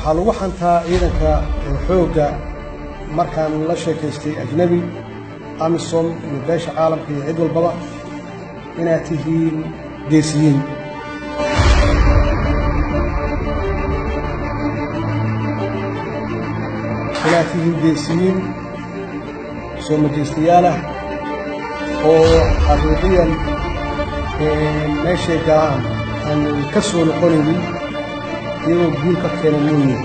Waxaa lagu xantaa ciidanka xoogga, markaan la sheekaystay ajnebi, AMISOM iyo beesha caalamka iyo cid walbaba, inaad tihiin geesiyiin, inaad tihiin geesiyiin soo majeystayaal ah oo xaqiiqiyan meeshay galaan aanay ka soo noqonaynin iyagoo guul ka keena mooye.